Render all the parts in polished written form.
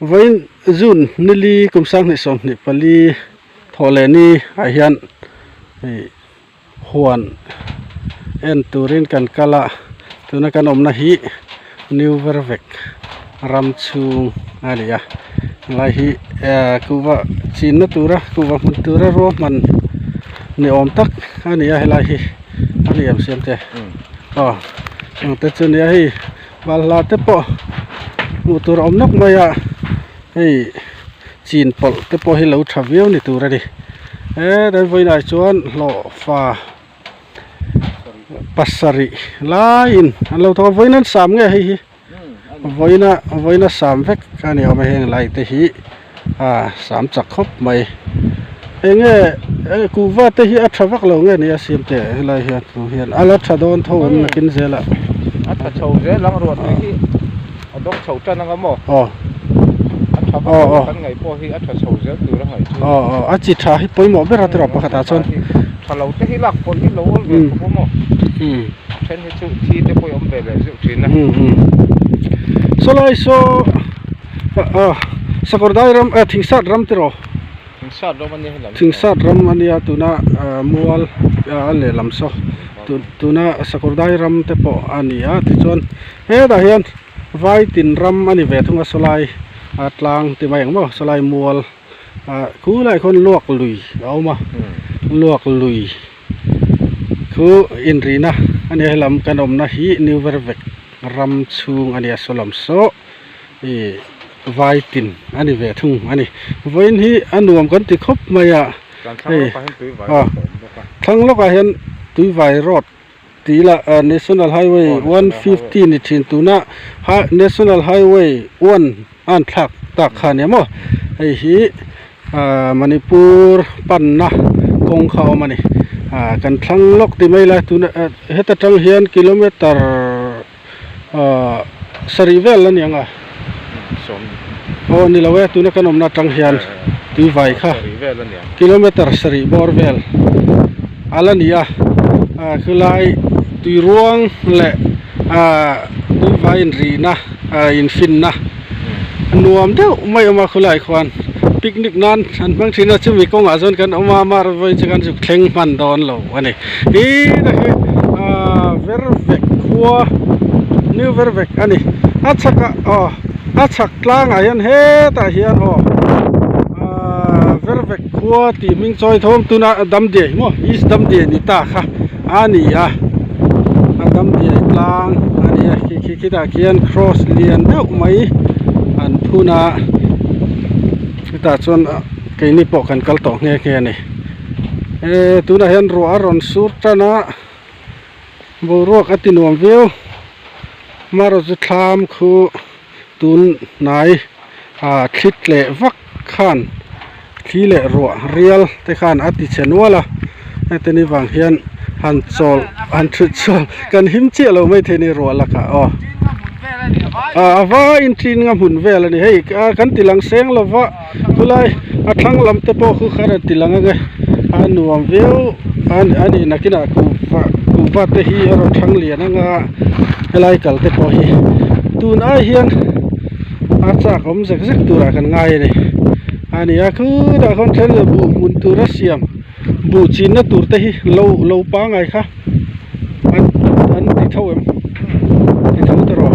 Vawiin June nili kum 2024 thawh leh ni ah hian hei huan en turin kan kal a tuna kan awmna hi New Vervek ram chhung a ni a helai hi ehh kuhva chinna tura kuhva hmun tura ruahman ni awm tak a ni a helai hi a ni em siam te aw chung te chu a ni a hei. Balhla te pawh hmuh tur a awm nawk mai a hei chin pawlh te pawh hi lo tha viau ni tur a ni hetlai vawiinah chuan hlawhfa pasarih laiin an lo thawk a vawiin an sam nge hei hi vawiina vawiina sam vek a ni awm a heng lai te hi a sam chak khawp mai eng nge kuhva te hi a tha vak lo nge ni a siam teh helai hian hmuh hian a la tha dawn tho em nakin zel ah a tha chho zel ang ruah tui hi a dawng chho tan anga maw aw a tha vak lo kan ngaih pawh hi a tha chho zel tur a ngaih chu aw aw a chi tha hi pawimawh ber a tiraw pakhat ah chuan tha lo te hi lak pawlh hi lo awl ve khawp a maw a then hi chu thi te pawh hi awm ve leh zeuh thin a sawlai saw Sakawr dai ram eh thingsat ram tiraw Thingsat ram a nia helam Thingsat ram a nia tuna mual a lehlam saw tuna sakawr dai ram te pawh a ni a tichuan hetah hian vaitin ram a ni ve thung a sawlai a tlang ti mai ang maw sawlai mual ah khulaiah khuan luak lui a awm a luak lui khu inrihna a nia helam kan awmna hi New Vervek ram chhung a nia sawlam saw. Ih vai tin a ni ve thung a ni vawiin hi a nuam kan ti khawp mai a hei aw thlang lawkah hian tuivai road tih lah national highway 150 ni thin tuna national highway 1 a an thlak tak kha a ni maw hei hi ah manipur panna kawng kha a awm a ni ah kan thlang lawk ti mai la tuna heta tang hian kilometer. Ahh sarih vel a ni ang a aw ni lo e tuna kan awmna atang hian tui vai kha kilometer sarih bawr vel a la ni a ah khilai tui ruang leh ah tui vai inrihna ah infinna nuam deuh mai awm a khulai khuan picnic nan an hmang thin a chumi kawngah chuan kan awm a mar vawiin chu kan zuk thleng hman dawn lo a ni. Hi ta hi ah vervek khua new vervek a ni a chhakah aw a chhak tlangah hian hetah hian aw ah vervek khua tih hming chawi thawm tuna damdiai maw east damdiai ni ta kha a ni a a damdiai tlang a ni a khi khi khitah khian cross lian deuh mai an phun a chutah chuan keini pawh kan kal tawh nghe nghe a ni. Ehh tunah hian ruah a rawn sur tan a boruak a ti nuam viau amaherawh chu thlam khu tun hnai ah thli tleh vak khan thli leh ruah rial te khan a ti chhe nual a heti ni vang hian han chawl han thut chawl kan him chiah lo maithei a ni ruah lakah aw ah a vaiin ṭin nga hmun vel a ni hei kan ti lang seng lova. Khulai a thlang lam te pawh khu kha rawn ti lang ang e a nuam viau a a nih nakinah kuhva kuhva te hi a rawn thang lian ang a helai kal te pawh hi tun ai hian a chak awm zek zek turah kan ngai a ni a ni a khutah khawn then leh buh hmun tura siam buh chinna tur te hi lo lo pangai kha. An an ti tho em ti tho ta rawh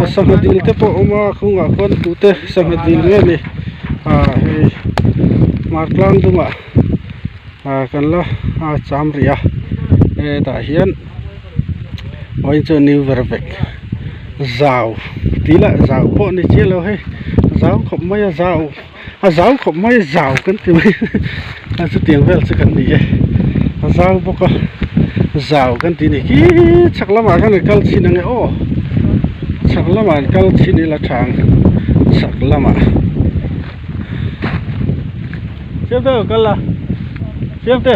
a sangha dil te pawh a awm a khungah khuan tute sangha dil nge ni ah hei hmar tlang dungah ah kan la cham rih a hetah hian vawiin chu new ber vek zau tih lah zau pawh a ni chiah lo hei zau khawp mai a zau a zau khawp mai zau kan ti mai a chutiang vel chu kan ni e a zau bawk a zau kan tih ni khi chhak lamah khan an kal chhin ang e aw chhak lamah an kal chhin ila tha ang chhak lamah fiamte lo kal la fiamte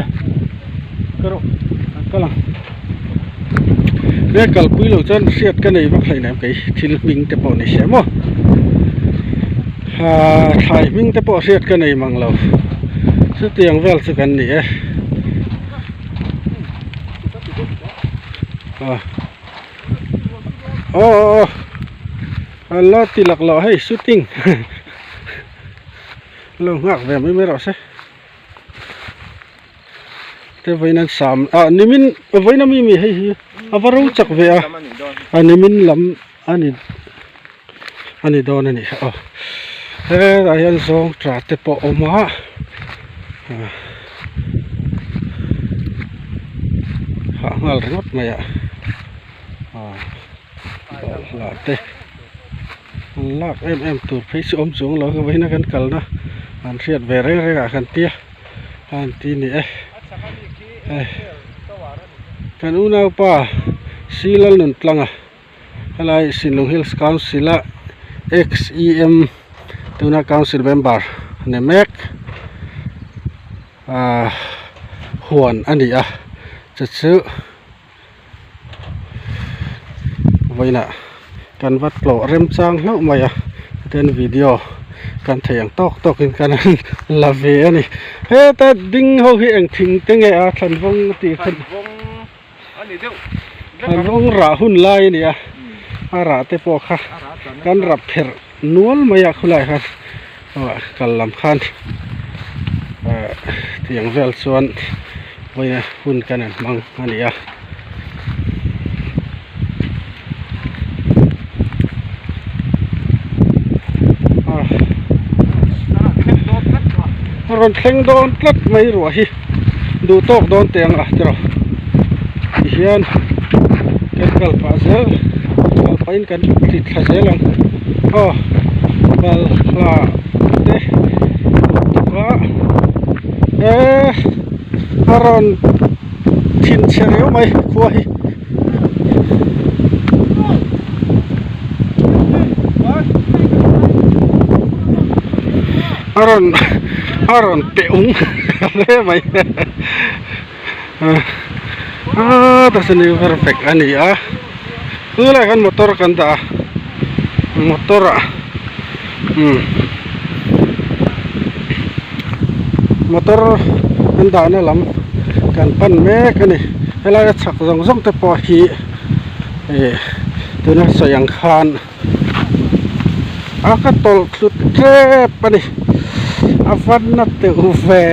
ka rawh an kal ang he kalpui lo chuan hriat ka nei vak hleinem kei thil hming te pawh ni se maw. Aaa thlai hming te pawh hriat ka nei mang lo chutiang vel chu kan ni e aw aw aw aw. An la ti lak loh hei shooting lo nghak ve mai mai rawh se te vawiin an sam ah nimin vawiin ami mi hei hi a va ro chak ve a a nimin lam ani ani dawn a nih kha aw hetah hian zawng tha te pawh a awm a hah nghal ringawt mai a aw bawlhhlawh te an lak em em tur phei chu awm chuang lo vawiin a kan kalna an hriat ve reng reng ah kan tia a han ti ni e hei kan unaupa Silalnuntlanga. Helai Sinlung Hills Council a XEM tuna Council member ni mek ahh huan a ni a chu chu vawiinah kan va tlawh remchang hlauh mai a hetian video kan theih ang tawk tawk in kan la ve a ni heta ding ho hi eng thing te nge a thlanvawng a tih kha. An rawng rah hun lai a ni a, a rah te pawh kha kan rap pherh nual mai a khulai khan aw kal lam khan ah tiang vel chuan vawiin hun kan han hmang a ni a. A rawn thleng dawn tlat mai ruah hi duh tawk dawn teh ang a tiraw tihian kan kal pah zel kal pahin kan ti thla zel ang aw balhla te lutuk a eee a rawn thinchhe riau mai khua hi. A rawn a rawn peh ung hle mai aaa ta chu ni perfect a ni a tunah hian motor kan dah a motor ah umm motor an dahna lam kan pan mek a ni. Helai a chhak zawng zawng te pawh hi ih tuna sawi ang khan a ka tawlh thlut tep a ni a va na teuh ve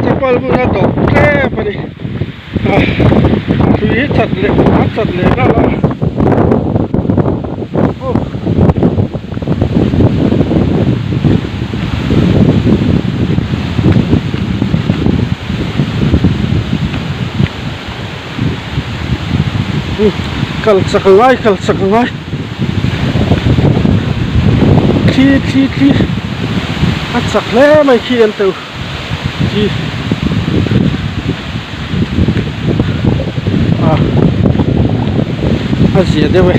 Chapal bun a dawp tep a ni. A hrui hi chat leh a chat leh nghal a aw kal chak angai kal chak angai thli thli thli a chak hle mai khi an teuh. Chi a a zia deuh e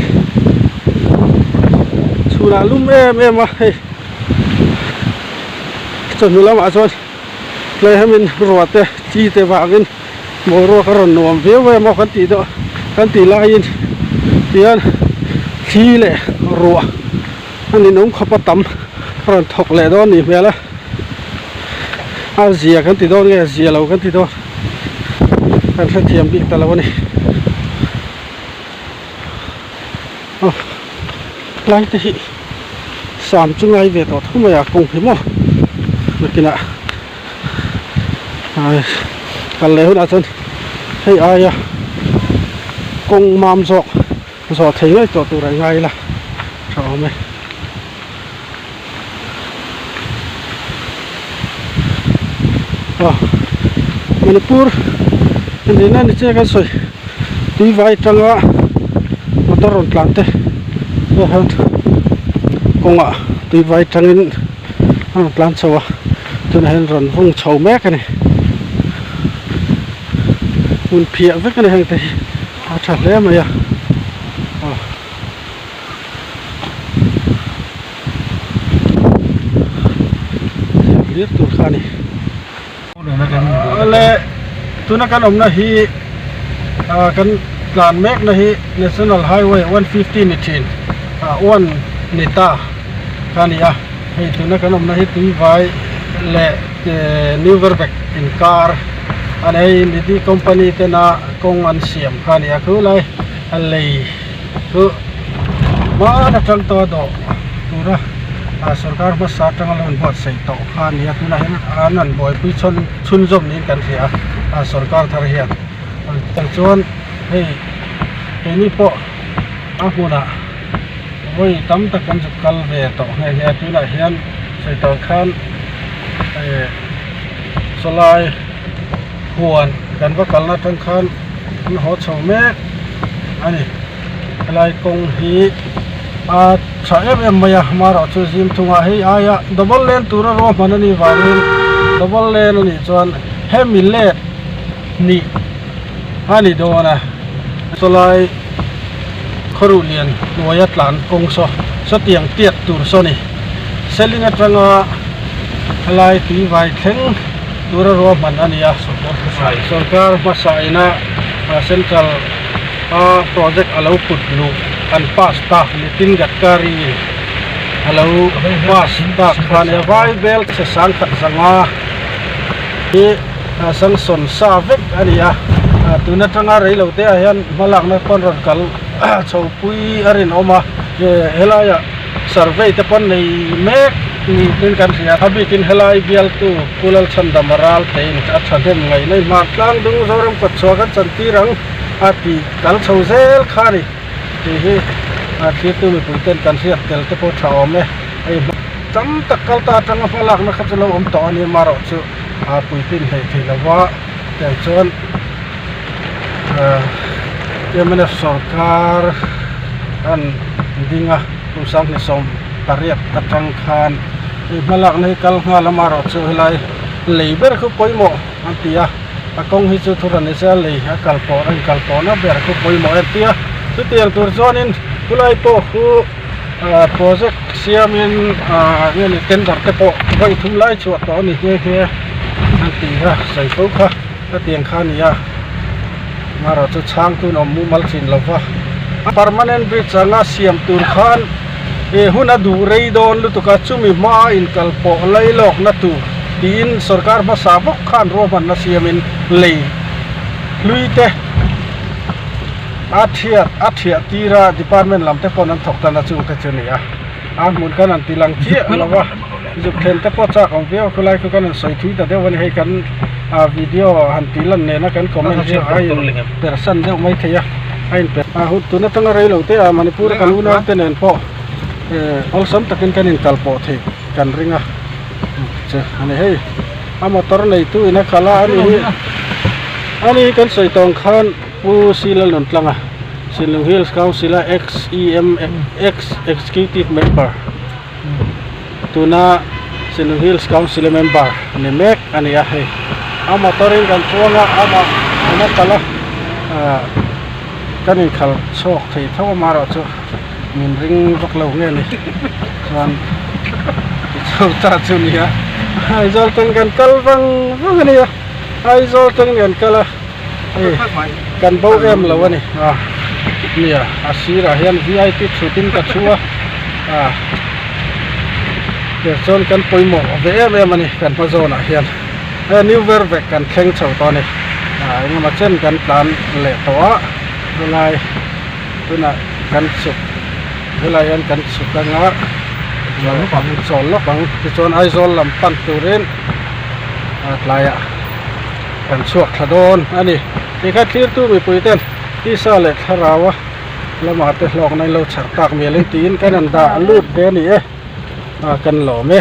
chhunah lum em em a hei chawhnu lamah chuan tlai hamin ruah te chi te vangin boruak a rawn nuam viau em a kan tih deuh kan tih laiin tihian thli leh ruah a ninawm khawp a tam a rawn thawk leh dawn a nih hmel a a zia kan ti dawn nge a zia lo kan ti dawn kan hrethiam bik ta lo a ni aw tlai te hi sam chu ngai ve tawh tho mai a kawng hi maw nakinah kal leh hunah chuan hei aia kawng mam zawk. Zawh thei ngei tawh tur a ngai ila tha awm e. Aw Manipur nena ni che kan sawi tui vai tanga motor rawn tlan te hei hian kawngah tui vai tangin a rawn tlan chho a tunah hian rawn vung chho mek a ni hmun phiah vek a ni heng te hi. a tha hle mai a aw. Hlir tur kha a ni. Awle tuna kan awmna hi ah kan tlan mekna hi National Highway 150 ni thin ah one ni ta kha a ni a hei tuna kan awmna hi tuivai leh New Vervek inkar a ni hei Nidhi company tena kawng an siam kha a ni a khulai a lei chu hmaan atang tawh a dawh tura ah sorkar hmasa atanga lo inbuatsaih tawh kha a ni a tunah hian an an buaipui chhawn chhunzawm niin kan hria a ah sorkar thar hian tah chuan hei keini pawh a hmunah vawi tam tak kan zuk kal ve tawh nghe nghe a tunah hian sawi tawh khan eh sawlai huan kan va kalna atang khan an haw chho mek a ni helai kawng hi a tha em em mai a amaherawh chu zim thungah hei aia double lane tura ruahman a nih vangin double lane a nih chuan hemi let hnih a ni dawn a sawlai khawruh lian hnuaia tlan kawng saw sawtiang tiat tur saw a ni seling atanga helai tuivai thleng tura ruahman a ni a sorkar hmasa ina central a project a lo put luh an pass ta Nitin Gadkari in a lo pass tak kha a ni a vai bel chhe sangkhat zanga hi sanction sa vek a ni a tun atanga reilo te ah hian hmalakna pawn rawn kal chho pui a rinawm a helaiah Survey te pawn nei mek niin kan hria. A bikin helai bialtu Pu Lalchhandama Raltein a thahnem ngaihna i hmar tlang dung Zoram kawtchhuah kan chantir ang a ti kal chho zel kha a ni tih hi thirtu mipui ten kan hriat tel te pawh tha awm e. Hei tam tak kal ta atanga hmalakna kha chu lo awm tawh a ni amaherawh chu puitlin hleih theih lova tiang chuan mnf sorkar an ding a kum 2018 atang khan hei hmalakna hi kal nghal amaherawh chu helai lei ber khu pawimawh an ti a a kawng hi chu thuhran ni se a lei a kal pawh a inkal pawhna ber khu pawimawh em tia chutiang tur chuanin khulai pawh khu ah project siamin ah nge ni tender te pawh vawi thum lai chhuah tawh a ni nghe nghe an tih kha sawi fo kha. Hetiang kha a ni a, amaherawh chu chhangtu awm mumal thin lo va. Permanent bridge anga siam tur khan he hun a duh rei dawn lutuk a, chumi hmaa inkal pawh lei lawkna tur tiin sorkar hmasa bawk khan ruahmanna siamin lei hlui te a thiat a thiah tir a, department lam te pawn an thawk tan a chung te chu a ni a, a hmun khan an ti lang chiah lo va. Zuk thlen te pawh chak awm viau khulai khu kan han sawi thui ta deuh a ni hei kan ah video han tih lan nena kan comment hi a in persan deuh mai thei a a in per ah tun atanga rei lo te ah Manipur a kan unau te nen pawh eh awlsam takin kan in kal pawh thei kan ring a che a ni hei a motor neitu in a khalh a ani hi ani hi kan sawi tawng khan Pu Silalnuntlanga Sinlung Hills Council a ex EM ex executive member. Tuna Sinlung Hills Council member ni mek a ni a hei a motor in kan chuang a amah an a kal a ah kan inkhalh chhuak thei tho amaherawh chu min ring vak lo nge ni chuan tichho ta chu a ni a Aizawl tang kan kal vang vang a ni a Aizawl tang kan kal a hei kan bo em lo a ni a nia a sirah hian vip thut in ka thu a ah tir chuan kan pawimawh ve em em a ni kan hma zawnah hian he new ver vek kan thleng chho tawh a ni ah engemaw chen kan tlan leh tawh a helai tunah kan chhuk helai hian kan chhuk anga chawl lawk ang tichuan Aizawl lam pan turin ah tlaiah. Kan chhuak thla dawn a ni. Tikha thlirtu mipui ten tisa leh thlarau a lamah te hlawkna in lo chhar tak mial in tiin kan han dah lut ve a ni e. A kan lawm e.